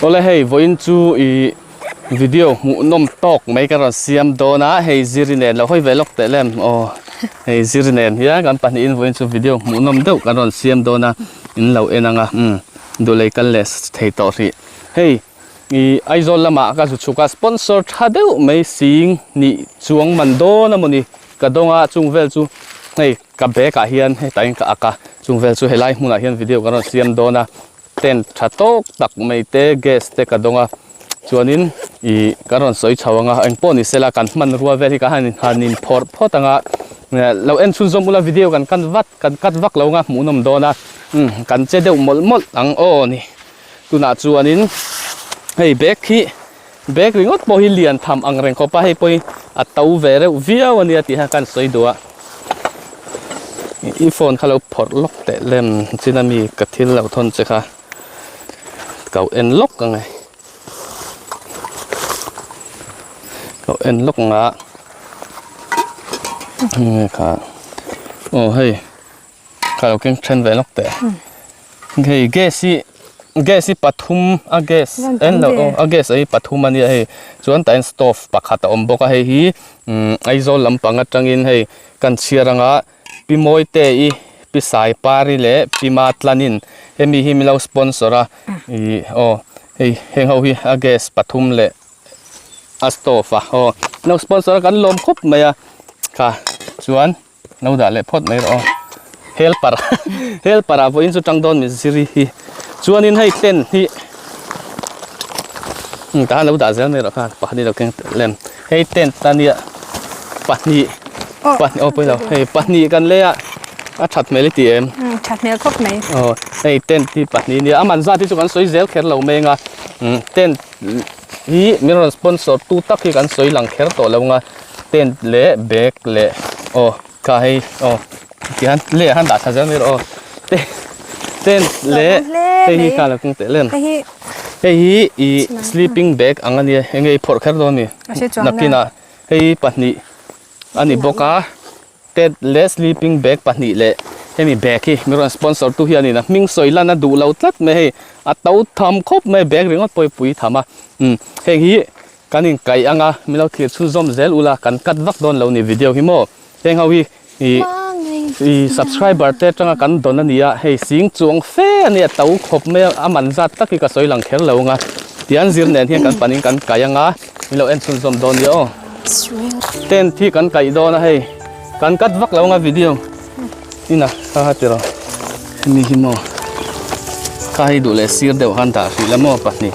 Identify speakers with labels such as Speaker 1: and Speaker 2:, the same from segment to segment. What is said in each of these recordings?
Speaker 1: Awle hei vawiin chu ih video hmuhnawm tawk mai ka rawn siam dawn a hei ziri nen lo hawi ve lawk teh lem aw hei ziri nen hian kan pahnihin vawiin chu video hmuhnawm deuh kan rawn siam dawn a in lo en ang a umm duhlei kal leh thei tawh hrih hei ih Aizawl lamah ka zu chhuk a sponsor tha deuh mai sing nih chuang man dawn a mawni ka dawng a chung vel chu hei ka bag ah hian hetah hian ka ak a chung vel chu helai hmunah hian video kan rawn siam dawn a. Tent tha tawk tak mai te gas te ka dawng a chuanin ih kan rawn sawi chho ang a engpawh ni sela kan hmanrua vel hi ka han han in phawrh phawt ang a lo en chhunzawm ula video kan kan vat kan cut vak lo ang a hmuhnawm dawn a umm kan che deuh mawlh mawlh ang aw ni tunah chuanin hei bag hi bag ringawt pawh hi lian tham ang reng khawp a hei pawh hi a to ve reuh viau a nia tih kha kan sawi duh a. I phone kha lo phawrh lawk teh lem chin ami ka thil lo thawn che kha ka en lawk ang e ka en lawk ang a nge kha aw hei kha lo keng then ve lawk teh hei gas hi gas hi pathum a gas en lo aw a gas hi pathum ania hei chuan tah hian stove pakhat a awm bawk a hei hi umm Aizawl lampang atangin hei kan chhiar anga Pi Mawite-i Pi Saipari leh Pi Matlanin hemi hi min lo sponsor a ih aw hei heng ho hi a gas pathum leh a stove a aw min lo sponsor a kan lawm khawp mai a kha chuan lo dah leh phawt mai rawh aw helper helper ah vawiin chu tang dawn mi ziri hi chuanin hei tent hi tah hian lo dah zel mai rawh kha pakhat hi lo keng lem hei tent ania pahnih pahnih aw pawilo hei pahnih kan lei a a that hmel i ti em
Speaker 2: that hmel khawp mai
Speaker 1: aw hei tent hi pahnih ania a man zat hi chu kan sawi zel kher lo mai anga tent hi min rawn sponsor tu tak hi kan sawi lang kher tawh lo anga tent leh bag leh aw kha hei aw tihian leh ah hian dah tha zel mai rawh aw tent leh hei hi kha lo keng teh lem hei hi ih sleeping bag ang ania enge i phawrh kher dawn a ni nakinah hei hi pahnih a ni bawk a tent leh sleeping bag pahnih leh hemi bag hi mi rawn sponsor tu hianin a hming sawi lan a duh lo tlat mai hei a to tham khawp mai bag ringawt pawh hi pui tham a umm heng hi kan inkaih ang a min lo thlir chhunzawm zel ula kan cut vak dawn lo ni video hi maw heng ho hi ih ih subscriber te atanga kan dawn a ni a hei sing chuang fe a nia to khawp mai a a man zat tak hi ka sawi lang kher lo ang a tian zir nen hian kan panin kan kaih ang a min lo en chhunzawm dawn nia aw tent hi kan kaih dawn a hei kan cut vak lo ang a video ina kha kha tiraw hemi hi maw kha hei duh leh sir deuh khan dah hrih la maw pahnih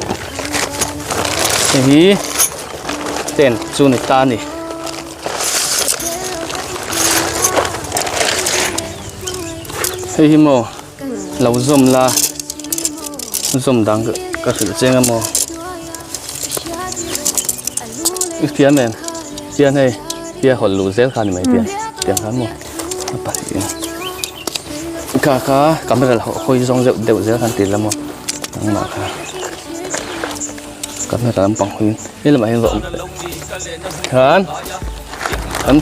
Speaker 1: hei hi tent chu ni ta a ni. Hei hi maw lo zawm la zawm dang ka hrilh cheng a maw i hria em tian hei tia hawlh luh zel kha ni mai tiang tiang khan maw a pahnih in kha kha camera hawi zawng deuh deuh zel khan ti la maw nangmah kha camera lampang hawiin he lamah hian va awm teh khan kan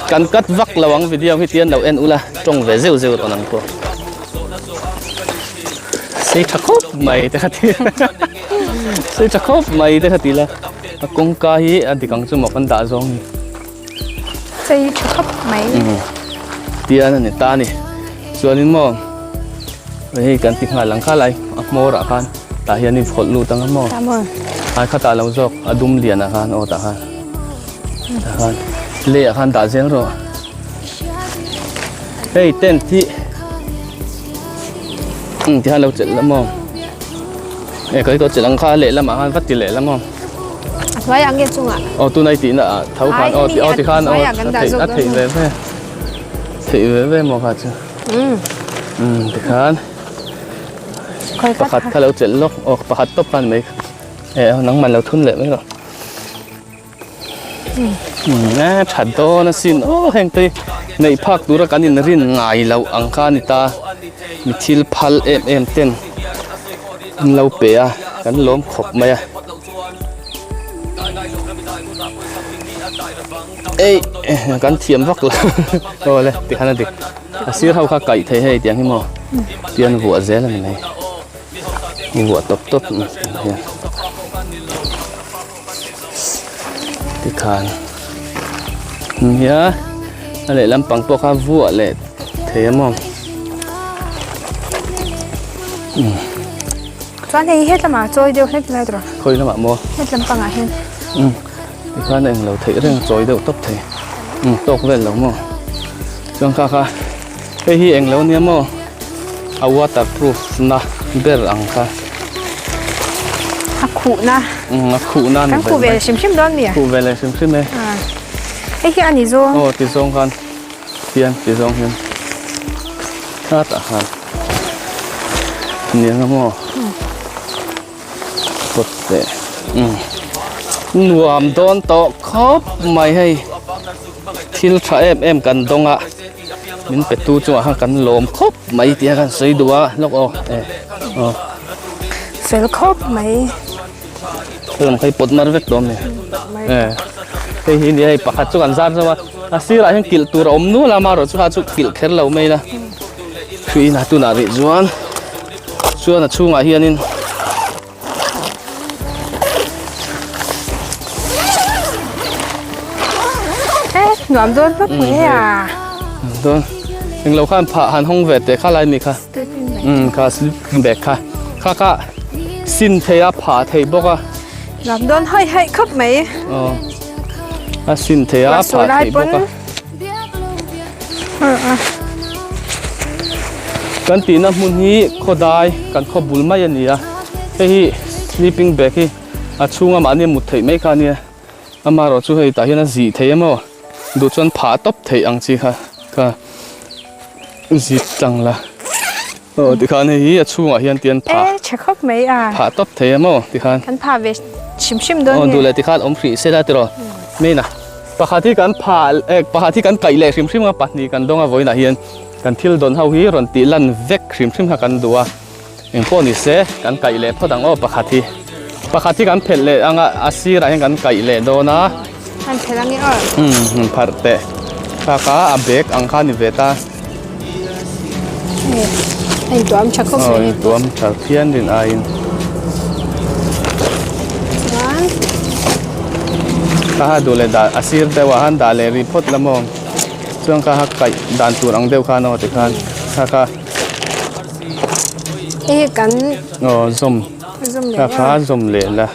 Speaker 1: kan cut vak lo ang video hi tian lo en ula tawng ve zeuh zeuh rawn ang pawh sei tha khawp mai te kha ti sei tha khawp mai te kha ti la a kawngka hi a dik ang chu maw kan dah zawng ni
Speaker 2: sei tha khawp mai
Speaker 1: tian a ni ta a ni chuanin maw hei kan ti nghal ang kha lai a hmawr ah khan tah hian in phawlh lut ang a maw ai kha tah lo zawk a dum lian ah khan aw tah khan tah khan lei ah khan dah zel rawh hei tent hi umm tikhan lo chelh la maw e ka chelh ang kha lehlamah khan va ti leh la maw.
Speaker 2: A hnuai ah nge chungah?
Speaker 1: Aw tunai tihna ah tho khan aw ti aw ti khan aw a theih ve ve theih ve ve maw kha chu umm tikhan pakhat kha lo chelh lawk aw pakhat tawp khan mai e nangman lo thun leh mai rawh umm a that dawn asin aw heng te neih phak tura kan inrin ngai loh ang kha a ni ta mi thil phal em em ten an lo pe a kan lawm khawp mai a ei kan thiam vak lo aw le tikhan a dik a sir ho kha kaih thei hei tiang hi maw tian vuah zel a ni mai vuah tawp tawp hian. Tikhan nia a lehlam pang pawh kha vuah leh thei a maw.
Speaker 2: Chuan hei hetlamah chawi deuh hlek lai tur a.
Speaker 1: Khawi lamah maw?
Speaker 2: Hetlam pangah hian.
Speaker 1: Umm tikhan a englo theih reng a chawi deuh tawp thei. Umm tawk vel lo maw? Chuan kha kha hei hi englo ania maw? A waterproof na ber ang kha.
Speaker 2: A khuhna.
Speaker 1: Umm a khuhna ni
Speaker 2: Kan khuh ve hrim hrim dawn mi a?
Speaker 1: Khuh ve leh hrim hrim e.
Speaker 2: Hei hi a ni zawng.
Speaker 1: Aw ti zawng khan hian ti zawng hian kha tah khan nia nga maw pawt teh umm nuam dawn tawh khawp mai hei thil tha em em kan dawng a min pe tu chungah khan kan lawm khawp mai tih a kan sawi duh a lawk aw e aw
Speaker 2: fel khawp mai.
Speaker 1: Lam kha i pawt mar vek dawn ni e hei hi nia hei pakhat chu kan zar zo a a sirah hian kilh tur a awm nual a amaherawhchu kha chu kilh kher lo mai ila hruiin a tunah rih chuan chuan a chhungah hianin
Speaker 2: e nuam dawn vak mai a
Speaker 1: dawn englo khan phah han hawng ve teh kha lai mi kha umm kha sleeping bag kha kha kha sin thei a phah theih bawk a.
Speaker 2: Lam dawn hawi haih khawp mai.
Speaker 1: Aw a sin thei a phah theih bawk a. Kan tihna hmun hi khawdai kan khaw bul mai a ni a hei hi sleeping bag hi a chhunga mahni a mut theih mai kha a nia amaherawh chu hei tah hian a zih thei emaw duh chuan phah tawp theih ang chi kha kha zip tlang la. Aw tikhan hei hi a chhungah hian tian phah.
Speaker 2: E tha khawp mai a.
Speaker 1: Phah tawp thei a maw tikhan.
Speaker 2: Kan phah ve hrim hrim dawn nge.
Speaker 1: Aw duh leh tikhan awm hrih se la tiraw. Main a pakhat hi kan phah eh pakhat hi kan kaih leh hrim hrim a pahnih kan dawng a vawiinah hian kan thil dawn ho hi rawn tih lan vek hrim hrim kha kan duh a. Engpawh ni se kan kaih leh phawt ang aw pakhat hi. Pakhat hi kan phelh leh ang a a sirah hian kan kaih leh dawn a.
Speaker 2: Kan phelh ang e aw.
Speaker 1: Umm pharh teh. Kha kha a bag ang kha ni ve ta.
Speaker 2: A intuam tha khawp mai.
Speaker 1: Aw intuam tha phian rin aiin.
Speaker 2: Chuan.
Speaker 1: Kha ha duh leh dah a sir deuh ah khan dah leh rih phawt la maw. Chuan kha ha kaih dan tur ang deuh khan aw tikhan kha kha.
Speaker 2: Hei hi kan.
Speaker 1: Aw zawm.
Speaker 2: Zawm leh
Speaker 1: la. Kha kha zawm leh la.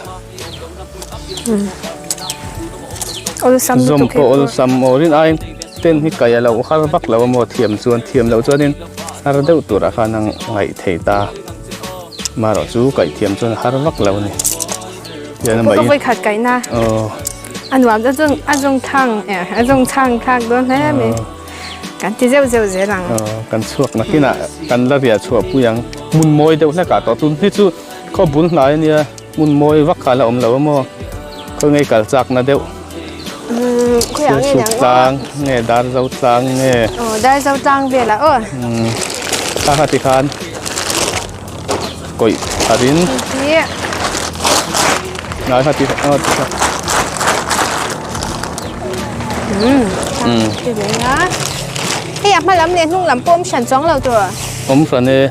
Speaker 1: Zawm pawh awlsam aw rin aiin tent hi kaih a lo har vak lo a maw thiam chuan thiam loh chuanin har deuh turah khan a ngaih theih ta marawh chu kaih thiam chuan a har vak lo a ni.
Speaker 2: Ka vawikhat kaihna a nuam a zawng thang a zawng chhang thlak dawn hle mai. Kan ti zeuh zeuh zel ang.
Speaker 1: Kan chhuak nakinah kan la riah chhuah pui ang hmun mawi deuh hlekah tawh tun hi chu khaw bul hnai a nia. Hmun mawi vak kha la awm lo a maw? Khawi ngei kal chakna deuh? Silchuk tlang nge Darzo tlang nge?
Speaker 2: Aw Darzo tlang velah aw.
Speaker 1: Kha kha tikhan kawih tharin. Ngai kha ti aw ti kha.
Speaker 2: Hei a hma lam leh hnung lam pawh awm hran chuang lo tur.
Speaker 1: Awm hran e.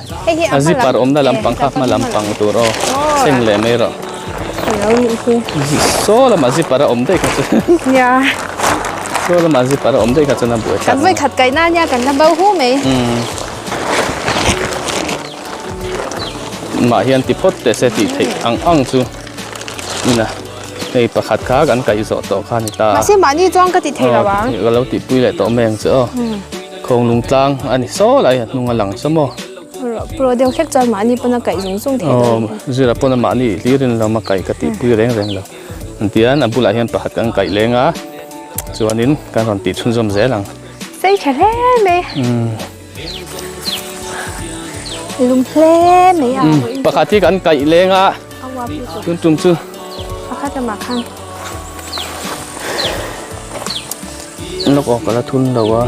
Speaker 1: A zipar awmna lampang kha hma lampang tur aw. Seng leh mai rawh. Saw lamah zipar a awm daih kha chu.
Speaker 2: Nia.
Speaker 1: Saw lamah zipar a awm daih kha chuan a buai thlak.
Speaker 2: Kan vawi khat kaihna ania kan la bo hu mai.
Speaker 1: Mah hian ti phawt teh se tih theih ang ang chu. Ina hei pakhat kha kan kaih zawh tawh kha a ni ta a.
Speaker 2: Mahse mahni chuan ka ti thei lo ang.
Speaker 1: Ka lo tihpui leh tawh mai ang che aw. Khawnglung tlang a ni saw lai a hnung a lang saw maw.
Speaker 2: Pro deuh hlek chuan mahni pawn a kaih zung zung thei dawn.
Speaker 1: Aw zira pawn a mahni hlir in lo a kaih ka tihpui reng reng lo. Engtian a bulah hian pakhat kan kaih leng a chuanin kan rawn tih chhunzawm zel ang.
Speaker 2: Sei tha hle mai. Lum hle mai a.
Speaker 1: Pakhat hi kan kaih leng a. Tun tum chu.
Speaker 2: Pakhat lamah khan.
Speaker 1: Lawk aw ka la thun lo a.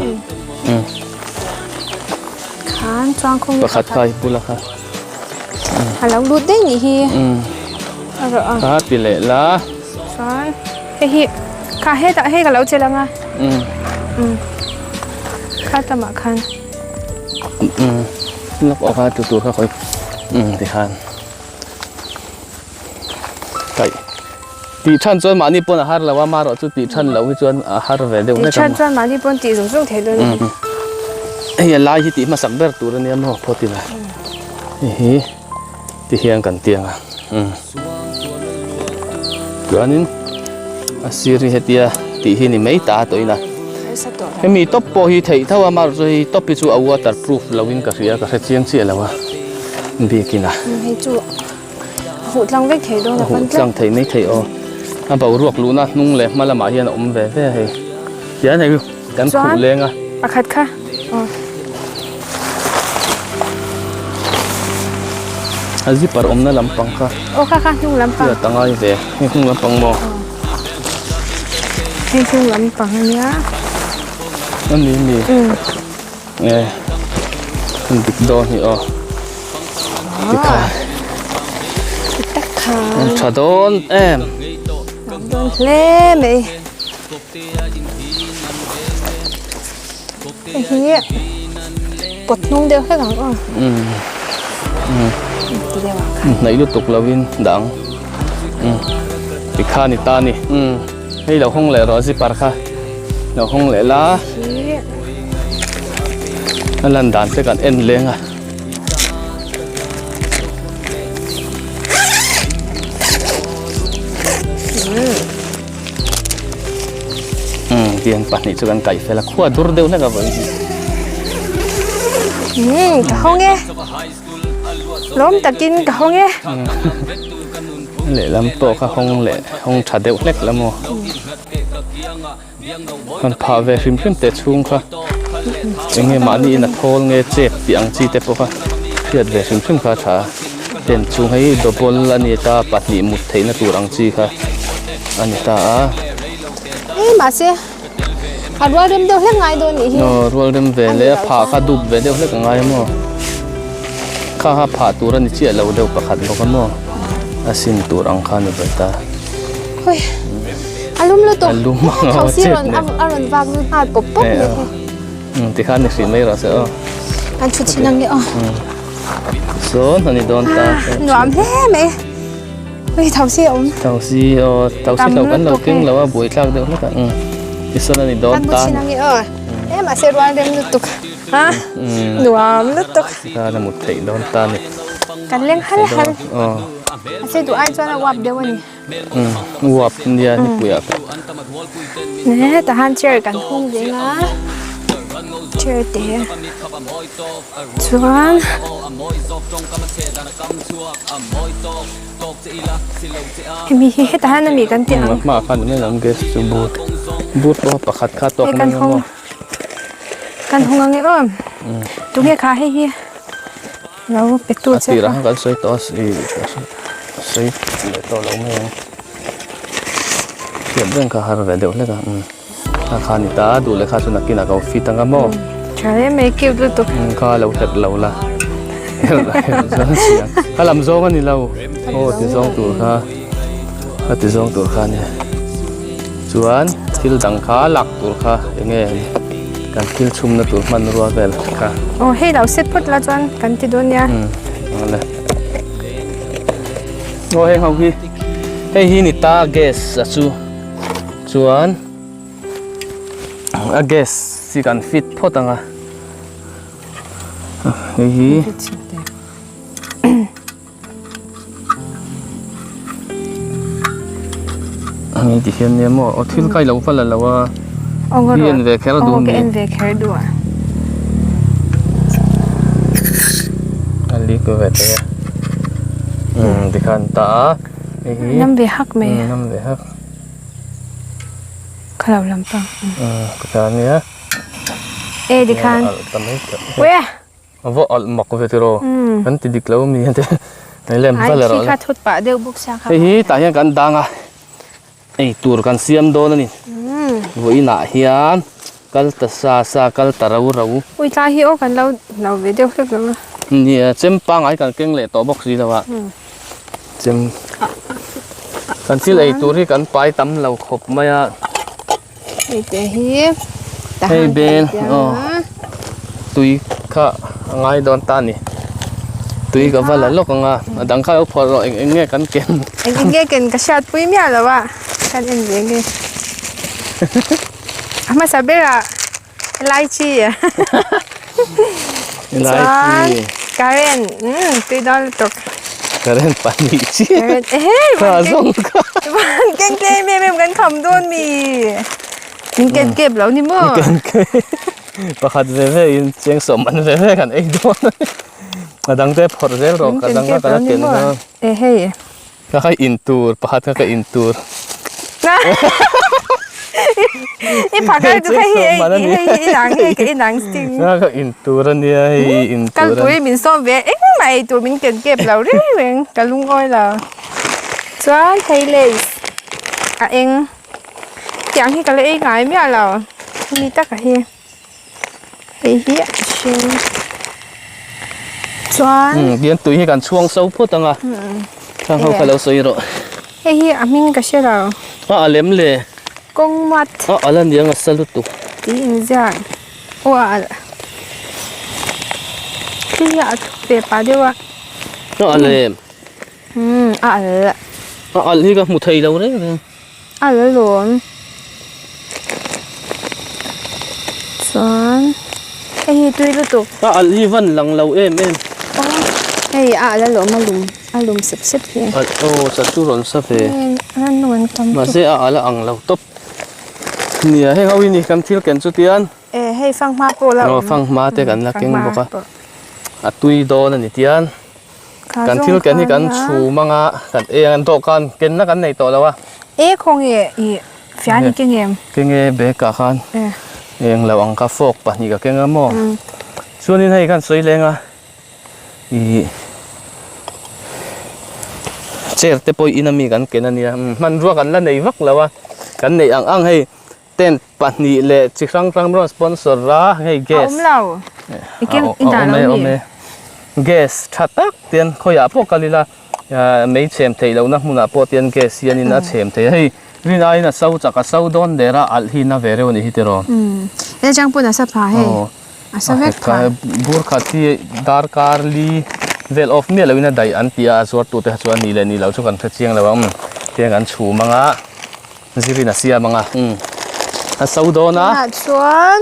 Speaker 2: Khan chuang khawng
Speaker 1: pakhat kha i bula kha.
Speaker 2: A lo lut daih nih hi. A rawh a.
Speaker 1: Kha ti leh la.
Speaker 2: Chuan hei hi kha hetah hei ka lo chelh ang a. Kha tamah khan.
Speaker 1: Lawk aw kha tu tur kha khawi ti khan. Kaih. Tih than chuan mahni pawn a har lo a, marawh chu tih than loh hi chuan a har ve deuh hlek a.
Speaker 2: Tih than chuan mahni pawn tih zung zung thei dawn a ni.
Speaker 1: Hei a lai hi tih hmasak ber tur a nia maw phawt ila. Hei hi ti hian kan tiang a. Chuanin a sir hi hetia tih hi ni mai ta tawhin a. Hemi top pawh hi theih tho a, marawh chu hei top hi chu a waterproof loin ka hria, ka hre chiang chiah lo a bikin a.
Speaker 2: Hei chu. A huh tlang vek thei dawn a pan tlat.
Speaker 1: A huh tlang thei mai thei aw. A boruak luhna hnung leh hma lamah hian a awm ve ve a hei. Tihian hei kan khuh leng a.
Speaker 2: Chuan pakhat kha aw.
Speaker 1: A zipper awmna lampang kha.
Speaker 2: Aw kha kha hnung lampang.
Speaker 1: Hriat a ngai ve. Hei hnung lampang maw?
Speaker 2: Hei hnung lampang a nia.
Speaker 1: A ni mi. Nge an dik dawn hi aw tikhan an tha dawn em
Speaker 2: dawn hle mai hei hi pawt hnung deuh hlek ang aw
Speaker 1: hnaih lutuk lovin dah ang tikhan i ta a ni hei lo hawng leh rawh zipper kha lo hawng leh la. A lan dan te kan en leng a. Um tiang pahnih chu kan kaih fel a khua dur deuh hlek a vawiin hi.
Speaker 2: Um ka hawng e. Lawm takin ka hawng e.
Speaker 1: Lehlam pawh kha hawng leh hawng tha deuh hlek la maw. Han phah ve hrim hrim teh chhung kha eng nge mahni in a thawl nge chep tih ang chi te pawh kha hriat ve hrim hrim kha a tha a tent chhung hei double a ni ta pahnih mut theihna tur ang chi kha a ni ta a.
Speaker 2: Hei mahse a rual rem deuh hlek ngai dawn nih hi.
Speaker 1: Aw rual rem ve leh a phah kha dup ve deuh hlek a ngai a maw kha kha phah tur a ni chiah lo deuh pakhat bawk a maw a sin tur ang kha a ni ve ta.
Speaker 2: Hoi. A lum lutuk.
Speaker 1: A lum ang
Speaker 2: a Thosi rawn a rawn vak lut nghal pawp pawp mai kha.
Speaker 1: Um tikhan ni hrih mai rawh se aw.
Speaker 2: Kan thu chin ang nge aw.
Speaker 1: Sawn a ni dawn ta.
Speaker 2: Nuam hle mai. Hei thosi a awm.
Speaker 1: Thosi aw thosi lo kan lo keng lo a buai thlak deuh hlek a. Um tisawn a ni dawn ta.
Speaker 2: Kan thu chin ang nge aw. E mahse rual rem lutuk. Ha nuam lutuk.
Speaker 1: Tikhan a mut theih dawn ta ni.
Speaker 2: Kan leng hal hal.
Speaker 1: Aw.
Speaker 2: Mahse duh ai chuan a uap deuh a ni.
Speaker 1: Uap nia nipui ah pawh.
Speaker 2: Nge tahan chair kan hung ding a chair te chuan hemi hi hetah hian ami kan tih ang.
Speaker 1: A hmaah khan mai ang gas chu but but pawh pakhat kha tawk mai ang maw.
Speaker 2: Kan hung ang e aw tunge kha hei hi. Lo pe tu
Speaker 1: A
Speaker 2: che
Speaker 1: tirah
Speaker 2: kha.
Speaker 1: khan kan sawi tawh a ih sawi leh tawh lo mai ang. Hriat reng kha har ve deuh hlek a umm kha kha a ni ta a duh leh kha chu nakinah ka fit anga maw.
Speaker 2: Tha hle mai cute lutuk.
Speaker 1: Umm kha lo hlep lo la herh herh zawng a si ang ka lam zawng a ni lo aw ti zawng tur kha ka ti zawng tur kha a nia chuan thil dang kha lak tur kha eng nge. Kan thil chhumna tur hmanrua vel kha.
Speaker 2: Aw hei lo set phawt la chuan kan ti dawn nia.
Speaker 1: Umm awle. Aw heng ho hi hei hi ni ta gas a chu chuan a gas hi kan fit phawt ang a hei hi. Hei ti hian nia maw aw thil kha i lo va la lo a i en ve kher duh
Speaker 2: ka en ve kher duh a
Speaker 1: a lik ve thei a umm tikhan ta a hei hi
Speaker 2: nam ve hak mai
Speaker 1: a nam ve hak
Speaker 2: kha lo lampang
Speaker 1: umm tikhan nia
Speaker 2: e tikhan uia
Speaker 1: A va alh mak ve tiraw kan ti dik lo mi te hei lem va la rawh
Speaker 2: kha thut pah deuh bawk sia kha
Speaker 1: hei hi tah hian kan dang a ei tur kan siam dawn a ni vawiin ah hian kal ta sa sa kal ta ro ro
Speaker 2: ui tlai hi aw kan lo lo ve deuh hlek lo a
Speaker 1: nia chem pangai kan keng leh tawh bawk si lo a chem kan thil ei tur hi kan pai tam lo khawp mai a.
Speaker 2: Hei te hi
Speaker 1: hei bel aw tui kha a ngai dawn ta a ni. Tui ka va la lawk ang a, a dang kha lo phawrh rawh eng eng nge kan ken.
Speaker 2: Eng eng nge ken ka hriat pui miah lo a, kan en ve nge. A hmasa berah lychee chuan current umm tui dawn lutuk.
Speaker 1: Current pahnih chiah.
Speaker 2: Current ehe
Speaker 1: kha zawng kha.
Speaker 2: Van ken tlem em em kan kham dawn mi. Min ken kep lo ni maw?
Speaker 1: Ken kep. Pakhat ve ve in cheng sawm man ve ve kan ei dawn a ni. A dang te phawrh zel rawh ka dang a ka la ken dawn.
Speaker 2: E hei.
Speaker 1: Ka kha in tur pakhat kha ka in tur.
Speaker 2: I phakar chu kha hi ei hei hi inang hei ka inang sting.
Speaker 1: Nga ka in tur a nia hei in tur.
Speaker 2: Kal tui min sawm ve engmah ei tur min ken kep lo reng reng ka lungawi lo. Chuan hei lace a eng. Tiang hi ka la ei ngai miah lo mi taka hi hei hi a hring chuan
Speaker 1: umm tihian tui hi kan chhuang so phawt ang a thlang ho kha lo sawi rawh
Speaker 2: hei hi a hming ka hre lo
Speaker 1: a a lem le
Speaker 2: kawng mat
Speaker 1: a a la niang a sa lutuk
Speaker 2: tih inziak aw a alh thil hi a thuk ve pah deuh a
Speaker 1: a a lem
Speaker 2: umm a alh
Speaker 1: a alh hi ka hmu thei lo reng reng.
Speaker 2: A la lawm. Chuan hei hi tui lutuk.
Speaker 1: A alh hi van lang lo em em.
Speaker 2: Hei a alh a lawm a lum a lum sep sep hi.
Speaker 1: Alh aw chat chu rawn sa ve.
Speaker 2: A nu an tam tuk.
Speaker 1: Mahse a alh a ang lo tawp. Nia heng ho hi ni kan thil ken chu tian.
Speaker 2: E hei fanghma pawh la awm.
Speaker 1: Aw fanghma te kan la keng bawk a. A tui dawn a ni tian. Kan thil ken hi kan chhum anga kan ei ang dawhkan kenna kan nei tawh lo a.
Speaker 2: E khawnge i fian i keng em?
Speaker 1: Keng e bag ah khan eng lo ang kha fork pahnih ka keng a maw. Chuanin hei khan sawi leng a ih chair te pawh in ami kan ken a nia hmanrua kan la nei vak lo a kan neih ang ang hei Tent pahnih leh chi hrang hrang rawn sponsor a hei gas
Speaker 2: A awm lo i keng i dah lo mi
Speaker 1: gas tha tak tian khawiah pawh kal ila mei chhem theih lohna hmunah pawh tian gas hianin a chhem thei a hei rin aiin a so chak a so dawn der a alh hi na ve reuh a nih hi tiraw
Speaker 2: he chang pawn a sa pha hei a sa vek pha
Speaker 1: bur khat hi darkar li vel off miah loin a daih an ti a a zuartute kha chu a nih leh nih loh chu kan hre chiang lo ang tiang an chhum anga. Zirin a siam ang a, umm a so dawn a.
Speaker 2: Tunah chuan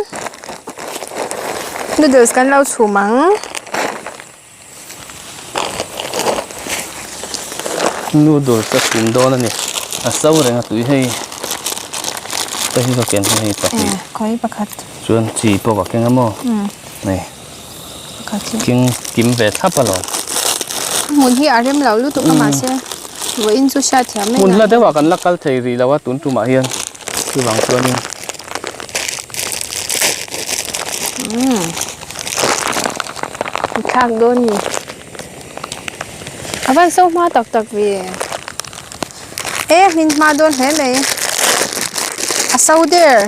Speaker 2: noodles kan lo chhum ang.
Speaker 1: Noodles a chhum dawn a ni, a so reng a tui hei te hi ka ken hi hei pahnih.
Speaker 2: Eh khawi pakhat.
Speaker 1: Chuan chi pawh ka keng a maw?
Speaker 2: Umm.
Speaker 1: Hei.
Speaker 2: Pakhat hi.
Speaker 1: Keng kim ve thlap alawm.
Speaker 2: Hmun hi a rem lo lutuk a mahse vawiin chu hriat thiam mai
Speaker 1: Hmun hla deuhah kan la kal thei rih lo a tun tumah hian chuvang chuanin.
Speaker 2: Umm i thlak dawn ni. A van so hma tak tak ve. E hmin hma dawn hle mai. A so der.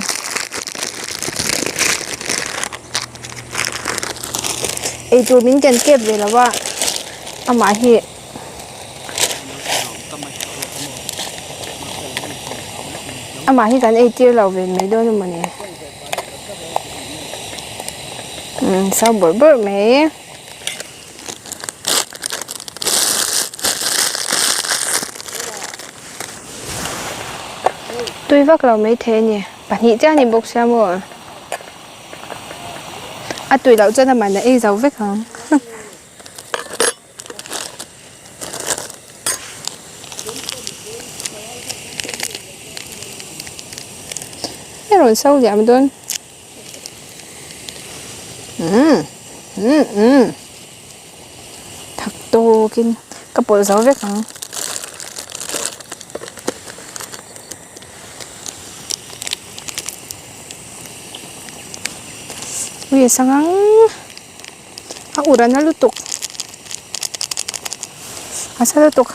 Speaker 2: Eitur min ken kep ve lo a amah hi amah hi kan eitir lo ve mai dawn emaw ni umm so bawrh bawrh mai. Tui vak lo maithei a ni pahnih chiah a ni bawk sia maw. A tui loh chuan aman a ei zo vek ang. Hei rawn so liam dawn. Umm umm umm thak tawkin ka pawlh zo vek ang. Ui a sang ang a ur a na lutuk a sa lutuk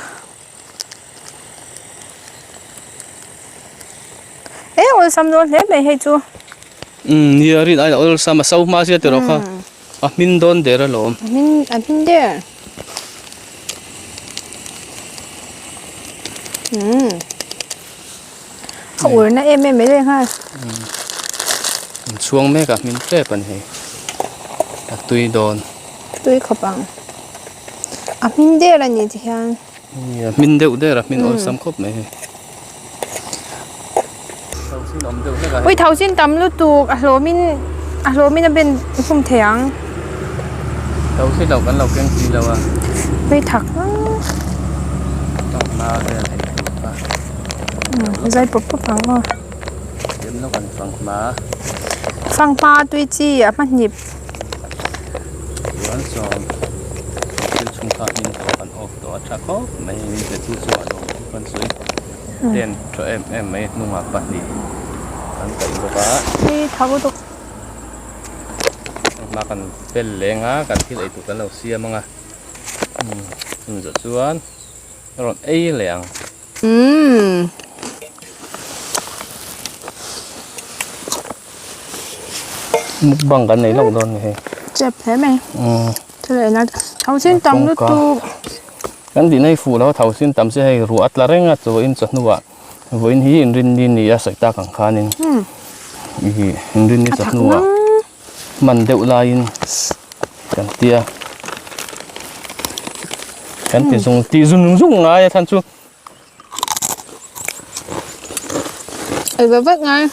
Speaker 2: e awlsam dawn hle mai hei chu
Speaker 1: umm nia rin aiin a awlsam a so hma sia tiraw kha a hmin dawn der alawm
Speaker 2: a hmin a hmin der umm. A ur na em em mai leh nghal.
Speaker 1: An chhuang mek a hmin tep a ni hei. A tui dawn.
Speaker 2: Tui khawp ang. A hmin der a ni ti hian.
Speaker 1: Nia hmin deuh der a hmin awlsam khawp mai hei.
Speaker 2: Ui tho chin tam lutuk a hlawmin a hlawmin a ben hlum thei ang.
Speaker 1: Tho si lo kan lo keng si lo a.
Speaker 2: Ui thak
Speaker 1: Tawk na vel hei tur kha.
Speaker 2: Zai pawp pawp ang aw.
Speaker 1: Tiam lo kan fanghma.
Speaker 2: Fanghma tui chi a hmahnip.
Speaker 1: Chuan sawm thil chhung kha hmin tawh kan off tawh a tha khawp mai min pe chu chu a lawm chu kan sawi tent tha em em mai hnungah pahnih kan kaih bawk a.
Speaker 2: Hei tha lutuk.
Speaker 1: Hma kan fel leng a kan thil eitur kan lo siam ang a chumi zawh chuan a rawn ei leh ang.
Speaker 2: Umm.
Speaker 1: Mukbang kan nei lawk dawn ni hei.
Speaker 2: Chep hle mai. Umm. Thil ei nan tho sin tam lutuk.
Speaker 1: Kan tih nei fuh lo tho sin tam si hei ruah a tla reng a chaw in chawhnuah vawiin hi inrinni ni a sawi tak ang khanin ih inrinni chawhnuah hman deuh laiin kan tia kan ti zung tih zung zung ngai a chhan chu.
Speaker 2: Ei ve vek ngai.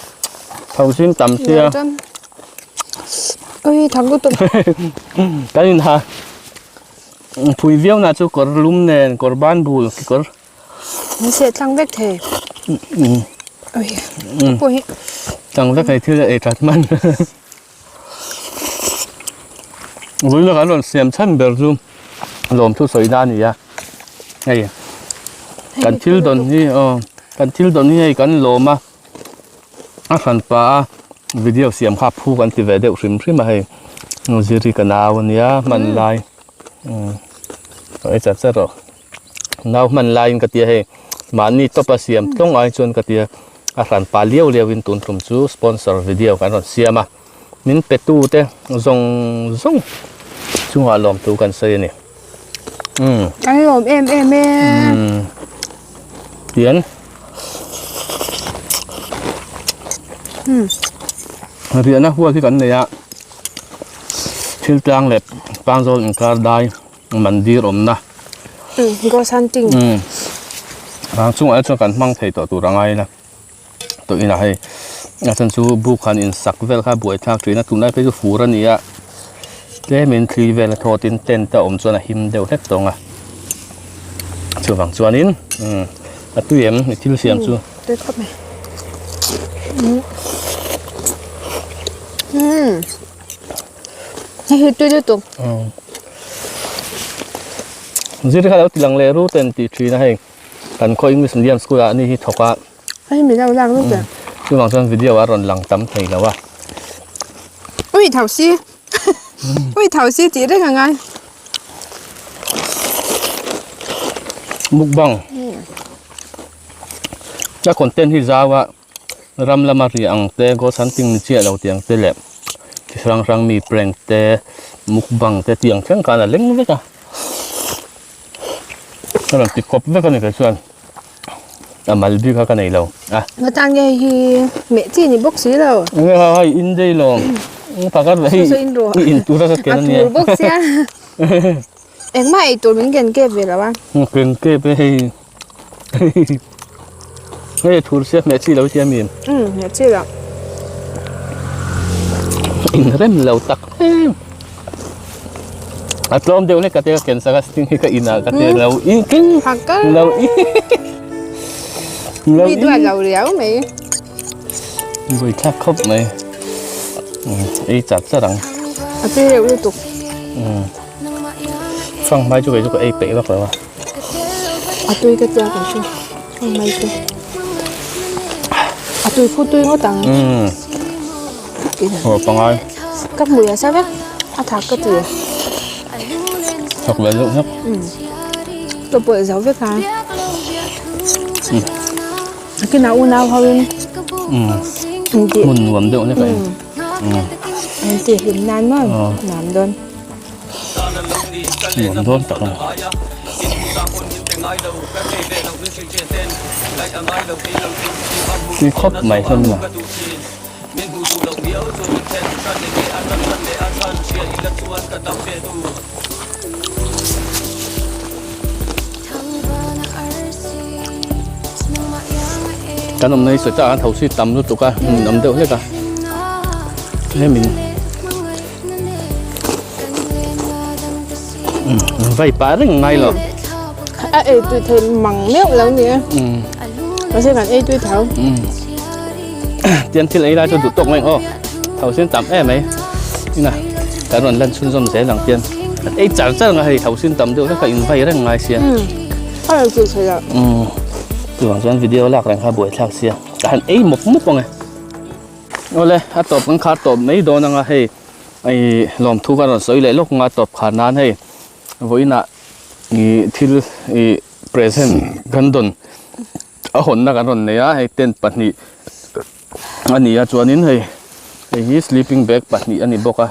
Speaker 1: Tho sin tam sia.
Speaker 2: Ui thak lutuk.
Speaker 1: Kan in ha phui viau na chu kawr lum nen kawr ban bul kekawr.
Speaker 2: Min seh tlang vek thei. Ui pawh hi.
Speaker 1: Tlang vek thei thil ei that man. Vawiin kan rawn siam chhan ber chu lawmthu sawi na a ni a hei kan thil dawn hi aw kan thil dawn hi hei kan lawm a a hran pah a video siam kha phu kan ti ve deuh hrim hrim a hei ziri ka nau a nia hman lai umm ei chat chat rawh. Nau hman laiin ka tia hei mahni tawp a siam tlawng ai chuan ka tia a hran pa liau liau in tun tum chu sponsor video kan rawn siam a min pe tu te zawng zawng chungah lawm thu kan sawi a ni umm
Speaker 2: Kan lawm em em e
Speaker 1: umm tian
Speaker 2: umm
Speaker 1: riahna hual hi kan nei a thil tlang leh pangzawl inkar dai. Mandir awmna.
Speaker 2: Ghost hunting.
Speaker 1: Rang chungah chuan kan hmang thei tawh tur a ngai ila. Tawh inah hei a chhan chu buk han in sak vel kha buai thlak thin a tunlai phei chu fur a ni a. Tlemin thli vel a thawt in tent a awm chuan a him deuh hlek tawng a. Chuvang chuanin a tui em i thil siam chu.
Speaker 2: Tui khawp mai. Hei hi tui lutuk.
Speaker 1: Zir kha lo ti lang leh ru ten tih thin a hei kan khaw English medium school ah ani hi thawk a.
Speaker 2: Hei mi lo lang lut e.
Speaker 1: Chuvang chuan video a rawn lang tam thei lo a.
Speaker 2: Ui tho si. Ui tho si tih reng a ngai.
Speaker 1: Mukbang. A content hi zau a. Ram lama ri ang te, ghost hunting ni chiah lo tih ang te leh chi hrang hrang mi prank te, mukbang te tih ang thleng khan a leng vek a. Ka rawn ti kawp vek a ni kei chuan a mal bik kha ka nei lo a.
Speaker 2: Ngatan nge hi meh chi ni bawk si lo.
Speaker 1: Nge ha hei in dei lo. Pakhat leh hei i in tur a ka ken a nia.
Speaker 2: A tur bawk sia. Engmah ei tur min ken kep ve lo a.
Speaker 1: Ken kep e hei. Hei thur sia hmeh chi lo tia mi.
Speaker 2: Um hmeh chi lo.
Speaker 1: In rem lo tak em. A tlawm deuh hlek ka tia ka ken sak a sting hi ka in ah ka tia lo i king lo i
Speaker 2: lo i duat lo riau mai.
Speaker 1: Bui thlak khawp mai. Ei chat chat ang.
Speaker 2: A tui reuh lutuk.
Speaker 1: Um. Fang hmai chu kei chu ka ei peih vak lo a.
Speaker 2: A tui ka tia kan chu ang mai chu a tui khu tui ngawt ang
Speaker 1: umm aw pangai
Speaker 2: ka hmui a sa vek a thak ka ti
Speaker 1: thak ve deuh hlek
Speaker 2: umm ka pawlh zo vek a a kinah unau ho in
Speaker 1: umm hmun nuam deuh hlek a in umm
Speaker 2: an tih hlim nan maw nuam dawn.
Speaker 1: Nuam dawn tak a ni. Tui khawp mai hlawm a. Kan awmna hi sawi tak an thosi tam lutuk a hmun awm deuh hlek a hemin vai pah reng ngai lo
Speaker 2: a ei tui thei mang meuh lo ni mahse kan ei tui tho
Speaker 1: tian thil ei lai chu duh tawk mai aw thosin tam em mai ina kan rawn lan chhunzawm zel ang tian kan ei char char ang a hei thosin tam deuh hlek a in vai reng ngai sia
Speaker 2: a rawn tui thei lo
Speaker 1: chuvang chuan video lak reng kha buaithlak sia ka han ei mawp mawp ang e awle a tawp kan khar tawp mai dawn ang a hei Hei lawmthu ka rawn sawi leh lawk nga tawp khar nan hei vawiinah ih thil ih present kan dawn a hawnna kan rawn nei a hei tent pahnih a ni a chuanin hei hei hi sleeping bag pahnih a ni bawk a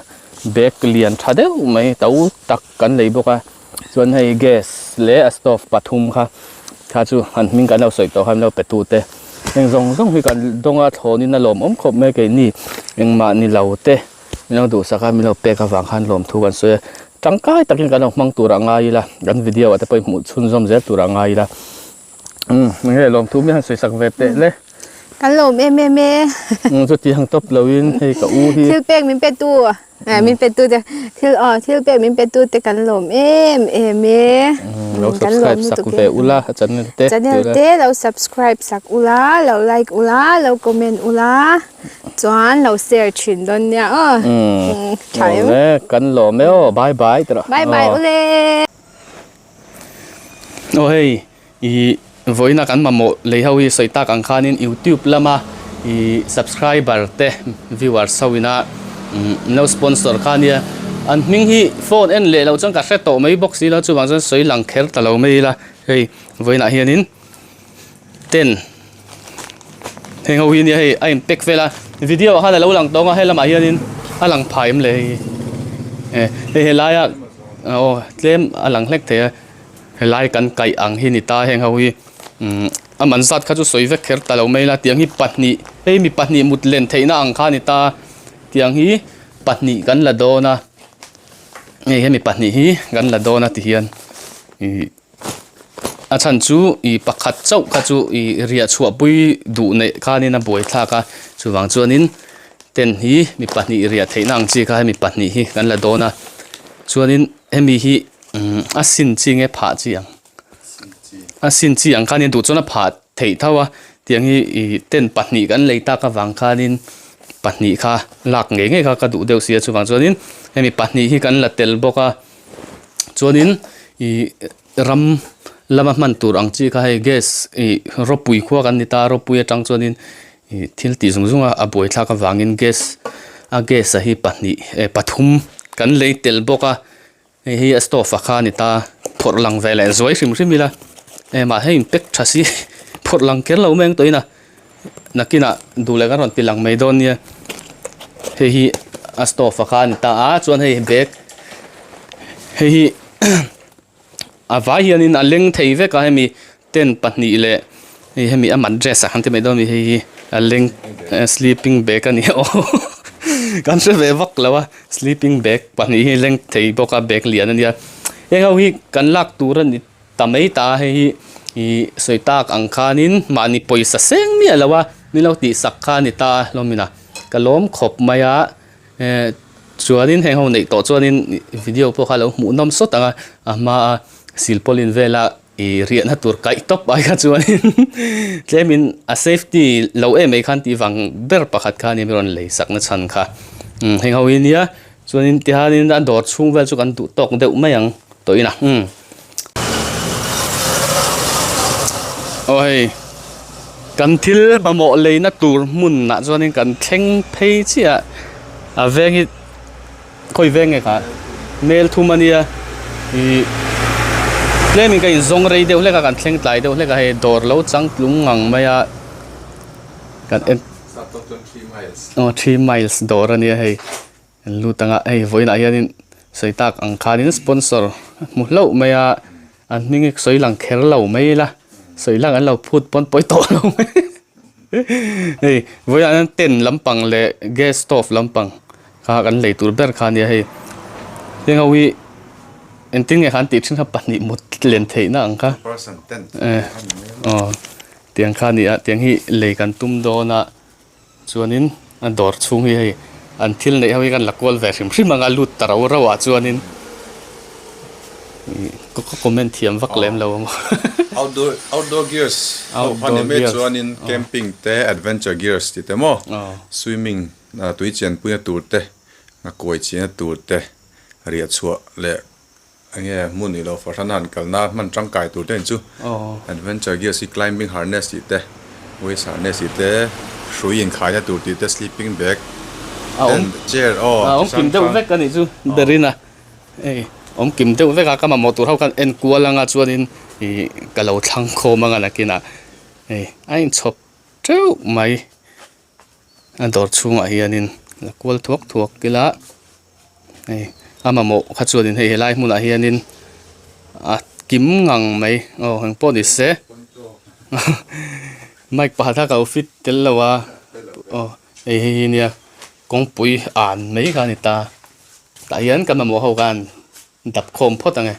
Speaker 1: bag lian tha deuh mai to tak kan lei bawk a chuan hei gas leh a stove pathum kha kha chu an hming kan lo sawi tawh kha an lo pe tu te heng zawng zawng hi kan dawnga thlawnin a lawmawm khawp mai keini engmah ni lo te min lo duhsak a min lo pek avang khan lawmthu kan sawi a tangkai takin kan lo hmang tur a ngai ila kan video ah te pawh hi hmuh chhunzawm zel tur a ngai ila umm enge lawmthu mi han sawi sak ve teh le.
Speaker 2: Kan lawm em em e.
Speaker 1: Umm chuti ang tawp lo in hei ka u hi.
Speaker 2: Thil pek min pe tu min pe tu te thil aw thil pek min pe tu te kan lawm em em e.
Speaker 1: Lo subscribe sak ve ula a channel te.
Speaker 2: Channel te lo subscribe sak ula lo like ula lo comment ula chuan lo share thin dawn nia aw.
Speaker 1: Umm tha em. Kan lawm e aw bye bye tawh.
Speaker 2: Bye bye ule.
Speaker 1: Aw hei. Ih vawiina kan mamawh lei ho hi sawi tak ang khanin youtube lama ih subscriber te viewers ho ina umm lo sponsor kha ania an hming hi phone en leh loh chuan ka hre tawh mai bawk si lo chuvang chuan sawi lang kher ta lo mai ila hei vawiinah hianin ten heng ho hi ania hei a in pack vel a video ah khan alo lang tawng a helamah hianin a lang phah em le hei hi hei helaia aw tlem a lang hlek thei a. Helai kan kaih ang hi ni ta heng ho hi umm a man zat kha chu sawi vek kher ta lo mai la tiang hi pahnih hei mi pahnih mut len theihna ang kha a ni ta tiang hi pahnih kan la dawn a hei hemi pahnih hi kan la dawn a tihian ih a chhan chu ih pakhat chauh kha chu ih riah chhuah pui duh neih khanin a buai thlak a chuvang chuanin tent hi mi pahnih riah theihna ang chi kha hemi pahnih hi kan la dawn a chuanin hemi hi. Umm a sin chi nge phah chi ang a sin chi ang khanin duh chuan a phah theih tho a tiang hi ih tent pahnih kan lei tak avang khanin pahnih kha lak ngei ngei kha ka duh deuh si a chuvang chuanin hemi pahnih hi kan la tel bawk a chuanin ih ram lama hman tur ang chi kha hei gas ih rawpui khua kan ni ta a rawpui atang chuanin ih thil tih zung zung a a buaithlak avangin gas a gas a hi pahnih eh pathum kan lei tel bawk a. Hei hi a stove a kha a ni ta phawrh lang ve leh zuai hrim hrim ila engmah hei in pack tha si phawrh lang kher lo mai ang tawhin a nakinah duh leh kan rawn ti lang mai dawn nia hei hi a stove a kha a ni ta a chuan hei bag hei hi a vai hianin a leng thei vek a hemi tent pahnih leh hei hemi a mattress ah khan ti mai dawn a ni hei hi a leng sleeping bag a ni aw kan hre ve vak lo a sleeping bag pahnih hi leng thei bawk a bag lian a nia heng ho hi kan lak tur a ni ta mai ta a hei hi ih sawi tak ang khanin mahni pawisa seng miah lo a min lo tih sak kha a ni ta a hlawmin a ka lawm khawp mai a eh chuanin heng ho neih tawh chuanin video pawh kha a lo hmuh nawm sawt ang a a hmaa silpaulin vela. Ih riahna tur kaih tawp ai kha chuanin tlemin a safety lo em mai khan tih vang ber pakhat kha ania mi rawn lei sakna chhan kha umm heng ho hi nia chuanin tihianin a dawr chhung vel chu kan duh tawk deuh mai ang tawh ina umm aw hei kan thil mamawh leina tur hmunah chuanin kan thleng phei chiah a veng hi. Khawi veng nge kha mel thum a nia ih tlemin ka inzawng rei deuh hlek a kan thleng tlai deuh hlek a hei dawr lo chang tlung ngang mai a kan en aw three miles dawr a nia hei an lut ang a hei vawiinah hianin sawi tak ang khanin sponsor hmu hlauh mai a an hming hi sawi lang kher lo mai ila sawi lang an lo phut pawn pawi tawh lo mai hei vawiinah hian tent lampang leh gas stove lampang. Kha kan lei tur ber kha ania hei heng ho hi engtin nge khan tih thin kha pahnih mut len theihna ang kha eh aw. Tiang kha a ni a tiang hi lei kan tum dawn a chuanin a dawr chhung hi hei an thil neih ho hi kan la kual ve hrim hrim ang a lut ta rau rau ah chuanin ih ka comment thiam vak lem lo ang
Speaker 3: Outdoor outdoor gears ho kha ni mai chuanin camping te adventure gears tih te maw swimming tui chenpuina tur te nghakuai chihna tur te riah chhuah leh Enge hmun ilo fahran a han kalna hman tangkai tur te chu adventure gears hi climbing harness tih te waist harness tih te hrui inkhaina tur tih te sleeping bag tent chair aw
Speaker 1: a awm kim deuh vek a nih chu berin a hei awm kim deuh vek a ka mamawh tur ho khan en kual anga chuanin ih ka lo thlang khawm anga nakinah hei a inchhawp teuh mai. A dawr chhungah hianin la kual thuak thuak ila hei a mamawh kha chuanin hei helai hmunah hianin a kim ngang mai aw eng pawh ni se mic pakhat a ka lo fit tel lo a aw hei hei hi nia kawngpui an mai kha a ni ta tah hian kan mamawh ho khan dap khawm phawt ang e.